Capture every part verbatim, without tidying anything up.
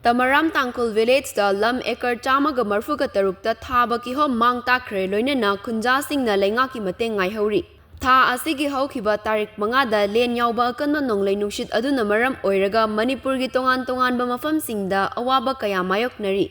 ꯇꯃꯔꯥꯝ ꯇꯥꯡꯈꯨꯜ ꯚꯤꯂꯦꯖꯇ ꯂꯝ ꯑꯦꯀꯔ ꯆꯥꯝꯃꯒ ꯃꯔꯐꯨꯒ ꯇꯔꯨꯛꯇ ꯊꯥꯕ ꯀꯤꯍꯣꯝ ꯃꯥꯡ ꯇꯥꯛꯈ꯭ꯔꯦ, ꯂꯣꯏꯅꯅ ꯈꯨꯟꯖꯥꯁꯤꯡꯅ ꯂꯩꯉꯥꯛꯀꯤ ꯃꯇꯦꯡ ꯉꯥꯏꯍꯧꯔꯤ꯫ ꯊꯥ ꯑꯁꯤꯒꯤ ꯍꯧꯈꯤꯕ ꯇꯥꯔꯤꯛ ꯃꯉꯥꯗ ꯂꯦꯟ ꯌꯥꯎꯕ ꯑꯀꯟꯕ ꯅꯣꯡꯂꯩ ꯅꯨꯡꯁꯤꯠ ꯑꯗꯨꯅ ꯃꯔꯝ ꯑꯣꯏꯔꯒ ꯃꯅꯤꯄꯨꯔꯒꯤ ꯇꯣꯉꯥꯟ ꯇꯣꯉꯥꯟꯕ ꯃꯐꯝꯁꯤꯡꯗ ꯑꯋꯥꯕ ꯀꯌꯥ ꯃꯥꯌꯣꯛꯅꯔꯤ꯫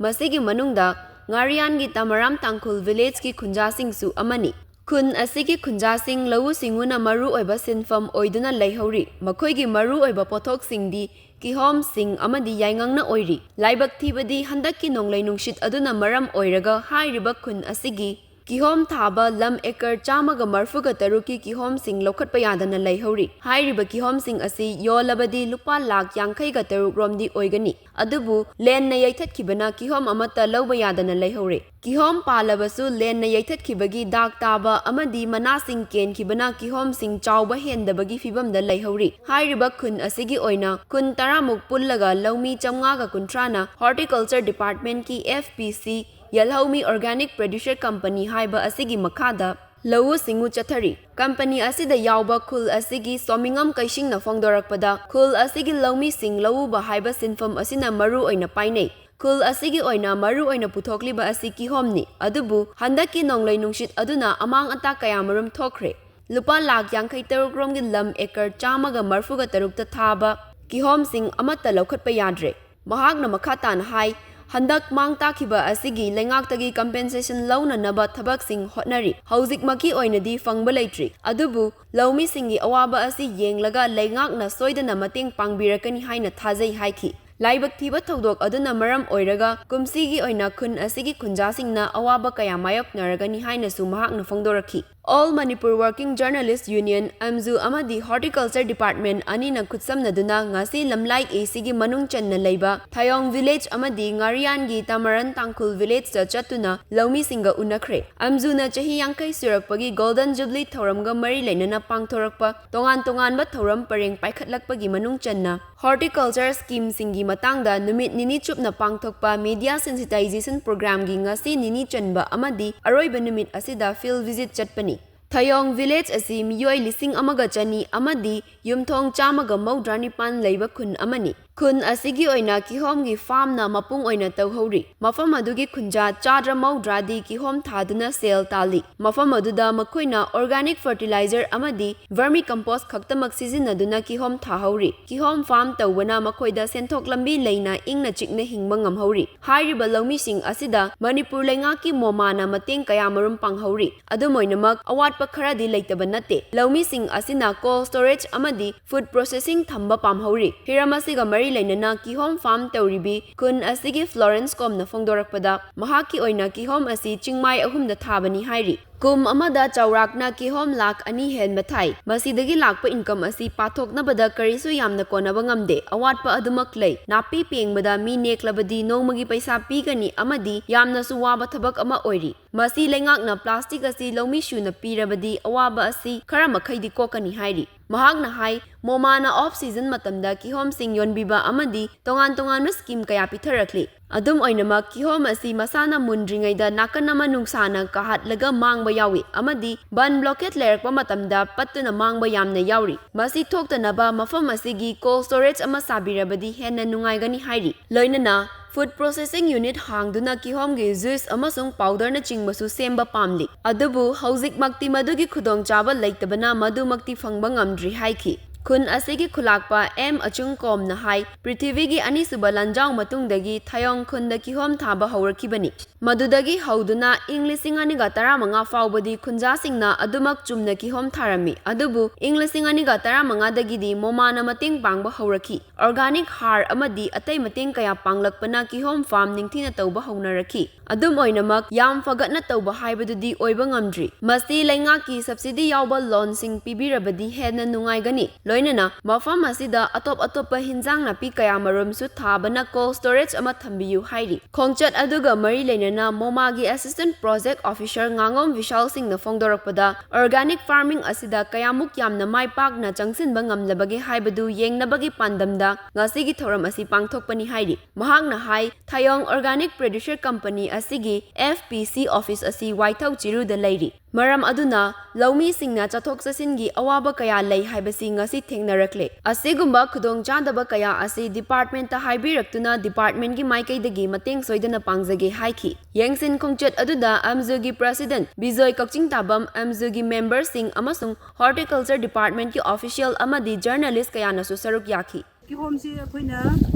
ꯃꯁꯤꯒꯤ ꯃꯅꯨꯡꯗ ꯉꯥꯔꯤꯌꯥꯟꯒꯤ ꯇꯃꯔꯥꯝ ꯇꯥꯡꯈꯨꯜ ꯚꯤꯂꯦꯖꯀꯤ ꯈꯨꯟꯖꯥꯁꯤꯡꯁꯨ ꯑꯃꯅꯤ꯫ ꯈꯨꯟ ꯑꯁꯤꯒꯤ ꯈꯨꯟꯖꯥꯁꯤꯡ ꯂꯧꯎ ꯁꯤꯡꯎꯅ ꯃꯔꯨꯑꯣꯏꯕ ꯁꯤꯟꯐꯝ ꯑꯣꯏꯗꯨꯅ ꯂꯩꯍꯧꯔꯤ꯫ ꯃꯈꯣꯏꯒꯤ ꯃꯔꯨꯑꯣꯏꯕ ꯄꯣꯠꯊꯣꯛꯁꯤꯡꯗꯤ ꯀꯤꯍꯣꯝꯁꯤꯡ ꯑꯃꯗꯤ ꯌꯥꯏꯉꯪꯅ ꯑꯣꯏꯔꯤ꯫ ꯂꯥꯏꯕꯛ ꯊꯤꯕꯗꯤ ꯍꯟꯗꯛꯀꯤ ꯅꯣꯡꯂꯩ ꯅꯨꯡꯁꯤꯠ ꯑꯗꯨꯅ ꯃꯔꯝ ꯑꯣꯏꯔꯒ ꯍꯥꯏꯔꯤꯕ ꯈꯨꯟ ꯑꯁꯤꯒꯤ ꯀꯤꯍꯣꯝ ꯊꯥꯕ ꯂꯝ ꯑꯦꯀꯔ ꯆꯥꯝꯃꯒ ꯃꯔꯐꯨꯒ ꯇꯔꯨꯛꯀꯤ ꯀꯤꯍꯣꯝꯁꯤꯡ ꯂꯧꯈꯠꯄ ꯌꯥꯗꯅ ꯂꯩꯍꯧꯔꯤ꯫ ꯍꯥꯏꯔꯤꯕ ꯀꯤꯍꯣꯝꯁꯤꯡ ꯑꯁꯤ ꯌꯣꯜꯂꯕꯗꯤ ꯂꯨꯄꯥ ꯂꯥꯈ ꯌꯥꯡꯈꯩꯒ ꯇꯔꯨꯛ ꯔꯣꯝꯗꯤ ꯑꯣꯏꯒꯅꯤ꯫ ꯑꯗꯨꯕꯨ ꯂꯦꯟꯅ ꯌꯩꯊꯠꯈꯤꯕꯅ ꯀꯤꯍꯣꯝ ꯑꯃꯠꯇ ꯂꯧꯕ ꯌꯥꯗꯅ ꯂꯩꯍꯧꯔꯦ꯫ ꯀꯤꯍꯣꯝ ꯄꯥꯜꯂꯕꯁꯨ ꯂꯦꯟꯅ ꯌꯩꯊꯠꯈꯤꯕꯒꯤ ꯗꯥꯛ ꯇꯥꯕ ꯑꯃꯗꯤ ꯃꯅꯥꯁꯤꯡ ꯀꯦꯟꯈꯤꯕꯅ ꯀꯤꯍꯣꯝꯁꯤꯡ ꯆꯥꯎꯕ ꯍꯦꯟꯗꯕꯒꯤ ꯐꯤꯕꯝꯗ ꯂꯩꯍꯧꯔꯤ꯫ ꯍꯥꯏꯔꯤꯕ ꯈꯨꯟ ꯑꯁꯤꯒꯤ ꯑꯣꯏꯅ ꯈꯨꯟ ꯇꯔꯥꯃꯨꯛ ꯄꯨꯜꯂꯒ ꯂꯧꯃꯤ ꯆꯥꯝꯃꯉꯥꯒ ꯀꯨꯟꯊ꯭ꯔꯥꯅ Horticulture Departmentꯀꯤ F P C ꯌꯦꯜꯍꯧꯃꯤ Organic Producer Company ꯍꯥꯏꯕ ꯑꯁꯤꯒꯤ ꯃꯈꯥꯗ ꯂꯧꯎ ꯁꯤꯡꯎ ꯆꯠꯊꯔꯤ꯫ ꯀꯝꯄꯅꯤ ꯑꯁꯤꯗ ꯌꯥꯎꯕ ꯈꯨꯜ ꯑꯁꯤꯒꯤ ꯁꯣꯃꯤꯉꯝ ꯀꯩꯁꯤꯡꯅ ꯐꯣꯡꯗꯣꯔꯛꯄꯗ, ꯈꯨꯜ ꯑꯁꯤꯒꯤ ꯂꯧꯃꯤꯁꯤꯡ ꯂꯧꯎꯕ ꯍꯥꯏꯕ ꯁꯤꯟꯐꯝ ꯑꯁꯤꯅ ꯃꯔꯨ ꯑꯣꯏꯅ ꯄꯥꯏꯅꯩ꯫ ꯈꯨꯜ ꯑꯁꯤꯒꯤ ꯑꯣꯏꯅ ꯃꯔꯨ ꯑꯣꯏꯅ ꯄꯨꯊꯣꯛꯂꯤꯕ ꯑꯁꯤ ꯀꯤꯍꯣꯝꯅꯤ꯫ ꯑꯗꯨꯕꯨ ꯍꯟꯗꯛꯀꯤ ꯅꯣꯡꯂꯩ ꯅꯨꯡꯁꯤꯠ ꯑꯗꯨꯅ ꯑꯃꯥꯡ ꯑꯇꯥ ꯀꯌꯥꯃꯔꯨꯝ ꯊꯣꯛꯈ꯭ꯔꯦ꯫ ꯂꯨꯄꯥ ꯂꯥꯈ ꯌꯥꯡꯈꯩ ꯇꯔꯨꯛ ꯔꯣꯝꯒꯤ ꯂꯝ ꯑꯦꯀꯔ ꯆꯥꯝꯃꯒ ꯃꯔꯐꯨꯒ ꯇꯔꯨꯛꯇ ꯊꯥꯕ ꯀꯤꯍꯣꯝꯁꯤꯡ ꯑꯃꯠꯇ ꯂꯧꯈꯠꯄ ꯌꯥꯗ꯭ꯔꯦ꯫ ꯃꯍꯥꯛꯅ ꯃꯈꯥ ꯇꯥꯅ ꯍꯥꯏ, ꯍꯟꯗꯛ ꯃꯥꯡ ꯇꯥꯛꯈꯤꯕ ꯑꯁꯤꯒꯤ ꯂꯩꯉꯥꯛꯇꯒꯤ compensation ꯂꯧꯅꯅꯕ ꯊꯕꯛꯁꯤꯡ ꯍꯣꯠꯅꯔꯤ꯫ ꯍꯧꯖꯤꯛꯃꯛꯀꯤ ꯑꯣꯏꯅꯗꯤ ꯐꯪꯕ ꯂꯩꯇ꯭ꯔꯤ꯫ ꯑꯗꯨꯕꯨ ꯂꯧꯃꯤꯁꯤꯡꯒꯤ ꯑꯋꯥꯕ ꯑꯁꯤ ꯌꯦꯡꯂꯒ ꯂꯩꯉꯥꯛꯅ ꯁꯣꯏꯗꯅ ꯃꯇꯦꯡ ꯄꯥꯡꯕꯤꯔꯛꯀꯅꯤ ꯍꯥꯏꯅ ꯊꯥꯖꯩ ꯍꯥꯏꯈꯤ꯫ ꯂꯥꯏꯕꯛ ꯊꯤꯕ ꯊꯧꯗꯣꯛ ꯑꯗꯨꯅ ꯃꯔꯝ ꯑꯣꯏꯔꯒ ꯀꯨꯝꯁꯤꯒꯤ ꯑꯣꯏꯅ ꯈꯨꯟ ꯑꯁꯤꯒꯤ ꯈꯨꯟꯖꯥꯁꯤꯡꯅ ꯑꯋꯥꯕ ꯀꯌꯥ ꯃꯥꯌꯣꯛꯅꯔꯒꯅꯤ ꯍꯥꯏꯅꯁꯨ ꯃꯍꯥꯛꯅ ꯐꯣꯡꯗꯣꯔꯛꯈꯤ꯫ All Manipur Working Journalist Union, ꯑꯦꯝꯖꯨ ꯑꯃꯗꯤ Horticulture Department ꯑꯅꯤꯅ ꯈꯨꯠꯁꯝꯅꯗꯨꯅ ꯉꯁꯤ ꯂꯝꯂꯥꯏ A Cꯒꯤ ꯃꯅꯨꯡ ꯆꯟꯅ ꯂꯩꯕ ꯊꯌꯣꯡ Village ꯑꯃꯗꯤ ꯉꯥꯔꯤꯌꯥꯟꯒꯤ ꯇꯃꯔꯥꯝ ꯇꯥꯡꯈꯨꯜ Villageꯇ ꯆꯠꯇꯨꯅ ꯂꯧꯃꯤꯁꯤꯡꯒ ꯎꯅꯈ꯭ꯔꯦ꯫ ꯑꯦꯝꯖꯨꯅ ꯆꯍꯤ ꯌꯥꯡꯈꯩ ꯁꯨꯔꯛꯄꯒꯤ Golden Jubilee ꯊꯧꯔꯝꯒ ꯃꯔꯤ ꯂꯩꯅꯅ ꯄꯥꯡꯊꯣꯔꯛꯄ ꯇꯣꯉꯥꯟ ꯇꯣꯉꯥꯟꯕ ꯊꯧꯔꯝ ꯄꯔꯦꯡ ꯄꯥꯏꯈꯠꯂꯛꯄꯒꯤ ꯃꯅꯨꯡ ꯆꯟꯅ Horticulture schemeꯁꯤꯡꯒꯤ ꯃꯇꯥꯡꯗ ꯅꯨꯃꯤꯠ ꯅꯤꯅꯤ ꯆꯨꯞꯅ ꯄꯥꯡꯊꯣꯛꯄ media sensitization programꯒꯤ ꯉꯁꯤ ꯅꯤꯅꯤ ꯆꯟꯕ ꯑꯃꯗꯤ ꯑꯔꯣꯏꯕ ꯅꯨꯃꯤꯠ ꯑꯁꯤꯗ field visit ꯆꯠꯄꯅꯤ꯫ ꯊꯌꯣꯡ Village ꯑꯁꯤ ꯃꯤꯑꯣꯏ ꯂꯤꯁꯤꯡ ꯑꯃꯒ ꯆꯅꯤ ꯑꯃꯗꯤ ꯌꯨꯝꯊꯣꯡ ꯆꯥꯝꯃꯒ ꯃꯧꯗ꯭ꯔꯥ ꯅꯤꯄꯥꯟ ꯂꯩꯕ ꯈꯨꯟ ꯑꯃꯅꯤ꯫ ꯈꯨꯟ ꯑꯁꯤꯒꯤ ꯑꯣꯏꯅ ꯀꯤꯍꯣꯝꯒꯤ ꯐꯥꯔꯝꯅ ꯃꯄꯨꯡ ꯑꯣꯏꯅ ꯇꯧꯍꯧꯔꯤ꯫ ꯃꯐꯝ ꯑꯗꯨꯒꯤ ꯈꯨꯟꯖꯥ ꯆꯥꯗ꯭ꯔ ꯃꯧꯗ꯭ꯔꯥꯗꯤ ꯀꯤꯍꯣꯝ ꯊꯥꯗꯨꯅ ꯁꯦꯜ ꯇꯥꯜꯂꯤ꯫ ꯃꯐꯝ ꯑꯗꯨꯗ ꯃꯈꯣꯏꯅ organic fertilizer ꯑꯃꯗꯤ vermicompost ꯈꯛꯇꯃꯛ ꯁꯤꯖꯤꯟꯅꯗꯨꯅ ꯀꯤꯍꯣꯝ ꯊꯥꯍꯧꯔꯤ꯫ ꯀꯤꯍꯣꯝ ꯐꯥꯔꯝ ꯇꯧꯕꯅ ꯃꯈꯣꯏꯗ ꯁꯦꯟꯊꯣꯛ ꯂꯝꯕꯤ ꯂꯩꯅ ꯏꯪꯅ ꯆꯤꯛꯅ ꯍꯤꯡꯕ ꯉꯝꯍꯧꯔꯤ꯫ ꯍꯥꯏꯔꯤꯕ ꯂꯧꯃꯤꯁꯤꯡ ꯑꯁꯤꯗ ꯃꯅꯤꯄꯨꯔ ꯂꯩꯉꯥꯛꯀꯤ ꯃꯣꯃꯥꯅ ꯃꯇꯦꯡ ꯀꯌꯥꯃꯔꯨꯝ ꯄꯥꯡꯍꯧꯔꯤ꯫ ꯑꯗꯨꯝ ꯑꯣꯏꯅꯃꯛ, ꯑꯋꯥꯠꯄ ꯈꯔꯗꯤ ꯂꯩꯇꯕ ꯅꯠꯇꯦ꯫ ꯂꯧꯃꯤꯁꯤꯡ ꯑꯁꯤꯅ cold storage ꯑꯃꯗꯤ food processing ꯊꯝꯕ ꯄꯥꯝꯍꯧꯔꯤ꯫ ꯍꯤꯔꯝ ꯑꯁꯤꯒ ꯃꯔꯤ ꯂꯩꯅꯅ ꯀꯤꯍꯣꯝ ꯐꯥꯔꯝ ꯇꯧꯔꯤꯕꯤ ꯈꯨꯟ ꯑꯁꯤꯒꯤ ꯐ꯭ꯂꯣꯔꯦꯟꯁ ꯀꯣꯝꯅ ꯐꯣꯡꯗꯣꯔꯛꯄꯗ, ꯃꯍꯥꯛꯀꯤ ꯑꯣꯏꯅ ꯀꯤꯍꯣꯝ ꯑꯁꯤ ꯆꯤꯡꯃꯥꯏ ꯑꯍꯨꯝꯗ ꯊꯥꯕꯅꯤ ꯍꯥꯏꯔꯤ꯫ ꯀꯨꯝ ꯑꯃꯗ ꯆꯥꯎꯔꯥꯛꯅ ꯀꯤꯍꯣꯝ ꯂꯥꯈ ꯑꯅꯤ ꯍꯦꯟꯕ ꯊꯥꯏ꯫ ꯃꯁꯤꯗꯒꯤ ꯂꯥꯛꯄ income ꯑꯁꯤ ꯄꯥꯊꯣꯛꯅꯕꯗ ꯀꯔꯤꯁꯨ ꯌꯥꯝꯅ ꯀꯣꯟꯅꯕ ꯉꯝꯗꯦ꯫ ꯑꯋꯥꯠꯄ ꯑꯗꯨꯃꯛ ꯂꯩ꯫ ꯅꯥꯄꯤ ꯄꯦꯡꯕꯗ ꯃꯤ ꯅꯦꯛꯂꯕꯗꯤ ꯅꯣꯡꯃꯒꯤ ꯄꯩꯁꯥ ꯄꯤꯒꯅꯤ ꯑꯃꯗꯤ ꯌꯥꯝꯅꯁꯨ ꯋꯥꯕ ꯊꯕꯛ ꯑꯃ ꯑꯣꯏꯔꯤ꯫ ꯃꯁꯤ ꯂꯩꯉꯥꯛꯅ plastic ꯑꯁꯤ ꯂꯧꯃꯤ ꯁꯨꯅ ꯄꯤꯔꯕꯗꯤ ꯑꯋꯥꯕ ꯑꯁꯤ ꯈꯔ ꯃꯈꯩꯗꯤ ꯀꯣꯛꯀꯅꯤ ꯍꯥꯏꯔꯤ꯫ ꯃꯍꯥꯛꯅ ꯍꯥꯏ, ꯃꯣꯃꯥꯅ off season ꯃꯇꯝꯗ ꯀꯤꯍꯣꯝꯁꯤꯡ ꯌꯣꯟꯕꯤꯕ ꯑꯃꯗꯤ ꯇꯣꯉꯥꯟ ꯇꯣꯉꯥꯟꯕ scheme ꯀꯌꯥ ꯄꯤꯊꯔꯛꯂꯤ꯫ ꯑꯗꯨꯝ ꯑꯣꯏꯅꯃꯛ, ꯀꯤꯍꯣꯝ ꯑꯁꯤ ꯃꯁꯥꯅ ꯃꯨꯟꯗ꯭ꯔꯤꯉꯩꯗ ꯅꯥꯀꯟ ꯑꯃ ꯅꯨꯡꯁꯥꯅ ꯀꯥꯍꯠꯂꯒ ꯃꯥꯡꯕ ꯌꯥꯎꯏ ꯑꯃꯗꯤ ꯕꯟ blockade ꯂꯩꯔꯛꯄ ꯃꯇꯝꯗ ꯄꯠꯇꯨꯅ ꯃꯥꯡꯕ ꯌꯥꯝꯅ ꯌꯥꯎꯔꯤ꯫ ꯃꯁꯤ ꯊꯣꯛꯇꯅꯕ ꯃꯐꯝ ꯑꯁꯤꯒꯤ cold storage ꯑꯃ ꯁꯥꯕꯤꯔꯕꯗꯤ ꯍꯦꯟꯅ ꯅꯨꯡꯉꯥꯏꯒꯅꯤ ꯍꯥꯏꯔꯤ꯫ ꯂꯣꯏꯅꯅ food processing unit ꯍꯥꯡꯗꯨꯅ ꯀꯤꯍꯣꯝꯒꯤ juice ꯑꯃꯁꯨꯡ powderꯅꯆꯤꯡꯕꯁꯨ ꯁꯦꯝꯕ ꯄꯥꯝꯂꯤ꯫ ꯑꯗꯨꯕꯨ ꯍꯧꯖꯤꯛꯃꯛꯇꯤ ꯃꯗꯨꯒꯤ ꯈꯨꯗꯣꯡꯆꯥꯕ ꯂꯩꯇꯕꯅ ꯃꯗꯨꯃꯛꯇꯤ ꯐꯪꯕ ꯉꯝꯗ꯭ꯔꯤ ꯍꯥꯏꯈꯤ꯫ ꯈꯨꯟ ꯑꯁꯤꯒꯤ ꯈꯨꯂꯥꯛꯄ ꯑꯦꯝ ꯑꯆꯨꯡꯀꯣꯝꯅ ꯍꯥꯏ, ꯄ꯭ꯔꯤꯊꯤꯕꯤꯒꯤ ꯑꯅꯤꯁꯨꯕ ꯂꯥꯟꯖꯥꯎ ꯃꯇꯨꯡꯗꯒꯤ ꯊꯥꯌꯣꯡ ꯈꯨꯟꯗ ꯀꯤꯍꯣꯝ ꯊꯥꯕ ꯍꯧꯔꯛꯈꯤꯕꯅꯤ꯫ ꯃꯗꯨꯗꯒꯤ ꯍꯧꯗꯨꯅ ꯏꯪ ꯂꯤꯁꯤꯡ ꯑꯅꯤꯒ ꯇꯔꯥꯃꯉꯥ ꯐꯥꯎꯕꯗꯤ ꯈꯨꯟꯖꯥꯁꯤꯡꯅ ꯑꯗꯨꯃꯛ ꯆꯨꯝꯅ ꯀꯤꯍꯣꯝ ꯊꯥꯔꯝꯃꯤ꯫ ꯑꯗꯨꯕꯨ ꯏꯪ ꯂꯤꯁꯤꯡ ꯑꯅꯤꯒ ꯇꯔꯥꯃꯉꯥꯗꯒꯤꯗꯤ ꯃꯣꯃꯥꯅ ꯃꯇꯦꯡ ꯄꯥꯡꯕ ꯍꯧꯔꯛꯈꯤ꯫ Organic ꯍꯥꯔ ꯑꯃꯗꯤ ꯑꯇꯩ ꯃꯇꯦꯡ ꯀꯌꯥ ꯄꯥꯡꯂꯛꯄꯅ ꯀꯤꯍꯣꯝ farm ꯅꯤꯡꯊꯤꯅ ꯇꯧꯕ ꯍꯧꯅꯔꯛꯈꯤ꯫ ꯑꯗꯨꯝ ꯑꯣꯏꯅꯃꯛ, ꯌꯥꯝ ꯐꯒꯠꯅ ꯇꯧꯕ ꯍꯥꯏꯕꯗꯨꯗꯤ ꯑꯣꯏꯕ ꯉꯝꯗ꯭ꯔꯤ꯫ ꯃꯁꯤ ꯂꯩꯉꯥꯛꯀꯤ subsidy ꯌꯥꯎꯕ loanꯁꯤꯡ ꯄꯤꯕꯤꯔꯕꯗꯤ ꯍꯦꯟꯅ ꯅꯨꯡꯉꯥꯏꯒꯅꯤ꯫ ꯂꯣꯏꯅꯅ ꯃꯐꯝ ꯑꯁꯤꯗ ꯑꯇꯣꯞ ꯑꯇꯣꯞꯄ ꯍꯤꯟꯖꯥꯡ ꯅꯥꯄꯤ ꯀꯌꯥꯃꯔꯨꯝꯁꯨ ꯊꯥꯕꯅ cold storage ꯑꯃ ꯊꯝꯕꯤꯌꯨ ꯍꯥꯏꯔꯤ꯫ ꯈꯣꯡꯆꯠ ꯑꯗꯨꯒ ꯃꯔꯤ ꯂꯩꯅꯅ ꯃꯣꯃꯥꯒꯤ assistant project officer ꯉꯥꯉꯣꯝ ꯕꯤꯁꯥꯜ ꯁꯤꯡꯅ ꯐꯣꯡꯗꯣꯔꯛꯄꯗ, organic farming ꯑꯁꯤꯗ ꯀꯌꯥꯃꯨꯛ ꯌꯥꯝꯅ ꯃꯥꯏ ꯄꯥꯛꯅ ꯆꯪꯁꯤꯟꯕ ꯉꯝꯂꯕꯒꯦ ꯍꯥꯏꯕꯗꯨ ꯌꯦꯡꯅꯕꯒꯤ ꯄꯥꯟꯗꯝꯗ ꯉꯁꯤꯒꯤ ꯊꯧꯔꯝ ꯑꯁꯤ ꯄꯥꯡꯊꯣꯛꯄꯅꯤ ꯍꯥꯏꯔꯤ꯫ ꯃꯍꯥꯛꯅ ꯍꯥꯏ, ꯊꯥꯌꯣꯡ organic producer company ꯑꯁꯤꯒꯤ F P C office ꯑꯁꯤ ꯋꯥꯏꯊꯧ ꯆꯤꯔꯨꯗ ꯂꯩꯔꯤ꯫ ꯃꯔꯝ ꯑꯗꯨꯅ ꯂꯧꯃꯤꯁꯤꯡꯅ ꯆꯠꯊꯣꯛ ꯆꯠꯁꯤꯟꯒꯤ ꯑꯋꯥꯕ ꯀꯌꯥ ꯂꯩ ꯍꯥꯏꯕꯁꯤ ꯉꯁꯤ ꯊꯦꯡꯅꯔꯛꯂꯦ꯫ ꯑꯁꯤꯒꯨꯝꯕ ꯈꯨꯗꯣꯡꯆꯥꯗꯕ ꯀꯌꯥ ꯑꯁꯤ ꯗꯤꯄꯥꯔꯠꯃꯦꯟꯠꯇ ꯍꯥꯏꯕꯤꯔꯛꯇꯨꯅ ꯗꯤꯄꯥꯔꯠꯃꯦꯟꯠꯀꯤ ꯃꯥꯏꯀꯩꯗꯒꯤ ꯃꯇꯦꯡ ꯁꯣꯏꯗꯅ ꯄꯥꯡꯖꯒꯦ ꯍꯥꯏꯈꯤ꯫ ꯌꯦꯡꯁꯤꯟ ꯈꯣꯡꯆꯠ ꯑꯗꯨꯗ ꯑꯦꯝꯖꯨꯒꯤ ꯄ꯭ꯔꯦꯁꯤꯗꯦꯟꯠ ꯕꯤꯖꯣꯏ ꯀꯛꯆꯤꯡꯇꯥꯕꯝ, ꯑꯦꯝꯖꯨꯒꯤ ꯃꯦꯝꯕꯔꯁꯤꯡ ꯑꯃꯁꯨꯡ ꯍꯣꯔꯇꯤꯀꯜꯆꯔ ꯗꯤꯄꯥꯔꯠꯃꯦꯟꯠꯀꯤ ꯑꯣꯐꯤꯁꯤꯌꯦꯜ ꯑꯃꯗꯤ ꯖꯔꯅꯦꯂꯤꯁ꯭ꯠ ꯀꯌꯥꯅꯁꯨ ꯁꯔꯨꯛ ꯌꯥꯈꯤ꯫ ꯀꯤꯍꯣꯝꯁꯤ ꯑꯩꯈꯣꯏꯅ,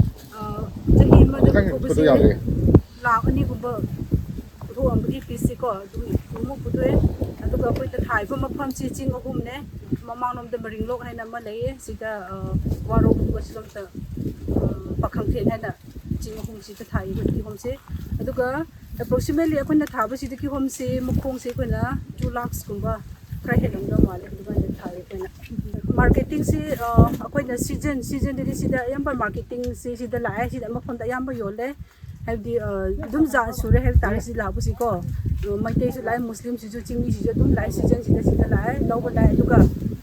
ꯑ, ꯆꯍꯤ ꯑꯃꯗ ꯈꯤꯇꯪ ꯄꯨꯊꯣꯛꯄꯁꯤ ꯐꯣꯇꯣ ꯌꯥꯗ꯭ꯔꯦ꯫ ꯂꯥꯈ ꯑꯅꯤꯒꯨꯝꯕ ꯄꯨꯊꯣꯛꯑꯝꯒꯅꯤ ꯄꯤꯁꯁꯤꯀꯣ, ꯑꯗꯨꯝ ꯑꯃꯨꯛ ꯄꯨꯊꯣꯛꯑꯦ꯫ ꯑꯗꯨꯒ ꯑꯩꯈꯣꯏꯅ ꯊꯥꯔꯤꯕ ꯃꯐꯝꯁꯤ ꯆꯤꯡ ꯑꯍꯨꯝꯅꯦ꯫ ꯃꯃꯥꯡꯂꯣꯝꯗ ꯃꯔꯤꯡꯂꯣꯛ ꯍꯥꯏꯅ ꯑꯃ ꯂꯩꯌꯦ, ꯁꯤꯗ, ꯑ, ꯋꯥꯔꯣꯛ, ꯑꯗꯨꯒ ꯁꯤꯂꯣꯝꯗ, ꯑ, ꯄꯥꯈꯪꯊꯦꯟ ꯍꯥꯏꯅ ꯆꯤꯡ ꯑꯍꯨꯝꯁꯤꯗ ꯊꯥꯏꯌꯦ ꯑꯩꯈꯣꯏ ꯀꯤꯍꯣꯝꯁꯦ꯫ ꯑꯗꯨꯒ approximately ꯑꯩꯈꯣꯏꯅ ꯊꯥꯕꯁꯤꯗ ꯀꯤꯍꯣꯝꯁꯤ ꯃꯈꯣꯡꯁꯤ ꯑꯩꯈꯣꯏꯅ two lakhs ꯀꯨꯝꯕ ꯈꯔ ꯍꯦꯜꯂꯝꯗꯧ ꯃꯥꯜꯂꯦ, ꯑꯗꯨꯃꯥꯏꯅ ꯊꯥꯏ ꯑꯩꯈꯣꯏꯅ꯫ ꯃꯥꯔꯀꯦꯇꯤꯡꯁꯤ, ꯑ, ꯑꯩꯈꯣꯏꯅ ꯁꯤꯖꯟ, ꯁꯤꯖꯟꯗꯗꯤ ꯁꯤꯗ ꯑꯌꯥꯝꯕ ꯃꯥꯔꯀꯦꯇꯤꯡꯁꯤ ꯁꯤꯗ ꯂꯥꯛꯑꯦ, ꯁꯤꯗ ꯃꯐꯝꯗ ꯑꯌꯥꯝꯕ ꯌꯣꯜꯂꯦ꯫ ꯍꯥꯏꯕꯗꯤ, ꯑ, ꯑꯗꯨꯝ ꯖꯥꯠ ꯁꯨꯔꯦ ꯍꯥꯏꯕ ꯇꯥꯔꯦ ꯁꯤꯗ ꯂꯥꯛꯄꯁꯤꯀꯣ꯫ ꯑ, ꯃꯩꯇꯩꯁꯨ ꯂꯥꯛꯑꯦ, ꯃꯨꯁꯂꯤꯝꯁꯤꯁꯨ, ꯆꯤꯡꯃꯤꯁꯤꯁꯨ ꯑꯗꯨꯝ ꯂꯥꯛꯑꯦ, ꯁꯤꯖꯟꯁꯤꯗ ꯁꯤꯗ ꯂꯥꯛꯑꯦ, ꯂꯧꯕ ꯂꯥꯛꯑꯦ꯫ ꯑꯗꯨꯒ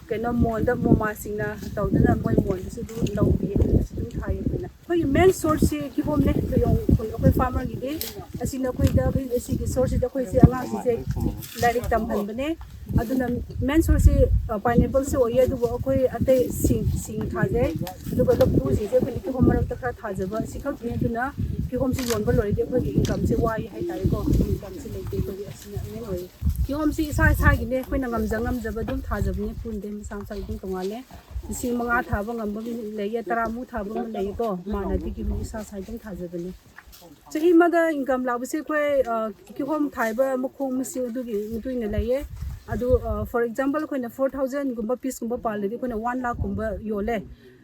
ꯀꯩꯅꯣ ꯃꯣꯜꯗ ꯃꯣꯃꯥꯁꯤꯡꯅ ꯇꯧꯗꯅ ꯃꯣꯏ ꯃꯣꯜꯗꯁꯨ ꯑꯗꯨꯝ ꯂꯧꯕꯤꯌꯦ, ꯑꯗꯨꯁꯨ ꯑꯗꯨꯝ ꯊꯥꯏꯌꯦ ꯑꯩꯈꯣꯏꯅ꯫ ꯑꯩꯈꯣꯏꯒꯤ ꯃꯦꯟ ꯁꯣꯔꯁꯁꯤ ꯀꯤꯍꯣꯝꯅꯦ, ꯊꯣꯏꯌꯣꯡ ꯈꯨꯟ ꯑꯩꯈꯣꯏ ꯐꯥꯔꯃꯔꯒꯤꯗꯤ꯫ ꯑꯁꯤꯅ ꯑꯩꯈꯣꯏꯗ, ꯑꯩꯈꯣꯏ ꯑꯁꯤꯒꯤ ꯁꯣꯔꯁꯁꯤꯗ ꯑꯩꯈꯣꯏꯁꯦ ꯑꯉꯥꯡꯁꯤꯡꯁꯦ ꯂꯥꯏꯔꯤꯛ ꯇꯝꯍꯟꯕꯅꯦ꯫ ꯑꯗꯨꯅ ꯃꯦꯟ ꯁꯣꯔꯁꯁꯤ, ꯑ, ꯄꯥꯏꯅꯦꯄꯜꯁꯨ ꯑꯣꯏꯌꯦ, ꯑꯗꯨꯕꯨ ꯑꯩꯈꯣꯏ ꯑꯇꯩ ꯁꯤꯡ, ꯁꯤꯡ ꯊꯥꯖꯩ꯫ ꯑꯗꯨꯒ ꯂꯐꯨꯁꯤꯡꯁꯦ ꯑꯩꯈꯣꯏꯅ ꯀꯤꯍꯣꯝ ꯃꯔꯛꯇ ꯈꯔ ꯊꯥꯖꯕ ꯁꯤ ꯈꯛꯇꯅꯤ꯫ ꯑꯗꯨꯅ ꯀꯤꯍꯣꯝꯁꯤ ꯌꯣꯟꯕ ꯂꯣꯏꯔꯗꯤ ꯑꯩꯈꯣꯏꯒꯤ ꯏꯟꯀꯝꯁꯦ ꯋꯥꯏ ꯍꯥꯏꯇꯥꯔꯦꯀꯣ, ꯏꯟꯀꯝꯁꯦ ꯂꯩꯇꯦ ꯑꯩꯈꯣꯏꯒꯤ, ꯑꯁꯤꯅ ꯃꯦꯟ ꯑꯣꯏꯌꯦ꯫ ꯀꯤꯍꯣꯝꯁꯤ ꯏꯁꯥ ꯏꯁꯥꯒꯤꯅꯦ, ꯑꯩꯈꯣꯏꯅ ꯉꯝꯖ ꯉꯝꯖꯕ ꯑꯗꯨꯝ ꯊꯥꯖꯕꯅꯦ, ꯄꯨꯟꯗꯦ, ꯃꯁꯥ ꯃꯁꯥꯒꯤ ꯑꯗꯨꯝ ꯇꯣꯉꯥꯟꯂꯦ꯫ ꯂꯤꯁꯤꯡ ꯃꯉꯥ ꯊꯥꯕ ꯉꯝꯕ ꯃꯤ ꯂꯩꯌꯦ, ꯇꯔꯥꯃꯨꯛ ꯊꯥꯕ ꯑꯃ ꯂꯩꯌꯦꯀꯣ, ꯃꯥꯟꯅꯗꯦ, ꯀꯤꯍꯣꯝ ꯏꯁꯥ ꯏꯁꯥ ꯑꯗꯨꯝ ꯊꯥꯖꯕꯅꯦ꯫ ꯆꯍꯤ ꯑꯃꯗ ꯏꯟꯀꯝ ꯂꯥꯛꯄꯁꯦ ꯑꯩꯈꯣꯏ, ꯑ, ꯀꯤꯍꯣꯝ ꯊꯥꯏꯕ ꯃꯈꯣꯡ ꯃꯁꯤꯡ ꯑꯗꯨꯒꯤ ꯃꯇꯨꯡ ꯏꯟꯅ ꯂꯩꯌꯦ꯫ ꯑꯗꯨ, ꯑ, for example, ꯑꯩꯈꯣꯏꯅ four thousandꯒꯨꯝꯕ ꯄꯤꯁꯀꯨꯝꯕ ꯄꯥꯜꯂꯗꯤ ꯑꯩꯈꯣꯏꯅ one lakhꯀꯨꯝꯕ ꯌꯣꯜꯂꯦ꯫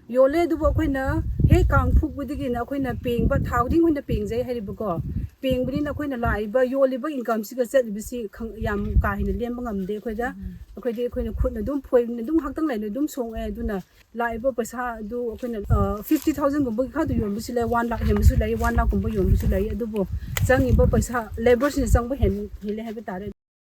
ꯌꯣꯜꯂꯦ, ꯑꯗꯨꯕꯨ ꯑꯩꯈꯣꯏꯅ ꯍꯦꯛ ꯀꯥꯡ ꯐꯨꯛꯄꯗꯒꯤꯅ ꯑꯩꯈꯣꯏꯅ ꯄꯦꯡꯕ, ꯊꯥ ꯈꯨꯗꯤꯡ ꯑꯩꯈꯣꯏꯅ ꯄꯦꯡꯖꯩ ꯍꯥꯏꯔꯤꯕꯀꯣ꯫ ꯄꯦꯡꯕꯅꯤꯅ ꯑꯩꯈꯣꯏꯅ ꯂꯥꯛꯏꯕ, ꯌꯣꯜꯂꯤꯕ ꯏꯟꯀꯝꯁꯤꯒ ꯆꯠꯂꯤꯕꯁꯤ ꯈꯪ-, ꯌꯥꯝ ꯀꯥ ꯍꯦꯟꯅ ꯂꯦꯝꯕ ꯉꯝꯗꯦ ꯑꯩꯈꯣꯏꯗ꯫ ꯑꯩꯈꯣꯏꯗꯤ ꯑꯩꯈꯣꯏꯅ ꯈꯨꯠꯅ ꯑꯗꯨꯝ ꯐꯣꯏꯕꯅꯤꯅ ꯑꯗꯨꯝ ꯉꯥꯏꯍꯥꯛꯇꯪ ꯂꯩꯅ ꯑꯗꯨꯝ ꯁꯣꯡꯉꯦ꯫ ꯑꯗꯨꯅ ꯂꯥꯛꯏꯕ ꯄꯩꯁꯥ ꯑꯗꯨ ꯑꯩꯈꯣꯏꯅ, ꯑ, fifty thousandꯒꯨꯝꯕꯒꯤ ꯈꯛꯇ ꯌꯣꯟꯕꯁꯨ ꯂꯩ, one lakh ꯍꯦꯟꯕꯁꯨ ꯂꯩ, one lakhꯀꯨꯝꯕ ꯌꯣꯟꯕꯁꯨ ꯂꯩ꯫ ꯑꯗꯨꯕꯨ ꯆꯪꯉꯤꯕ ꯄꯩꯁꯥ, ꯂꯦꯕꯔꯁꯤꯅ ꯆꯪꯕ ꯍꯦꯟ-, ꯍꯦꯜꯂꯦ ꯍꯥꯏꯕ ꯇꯥꯔꯦ꯫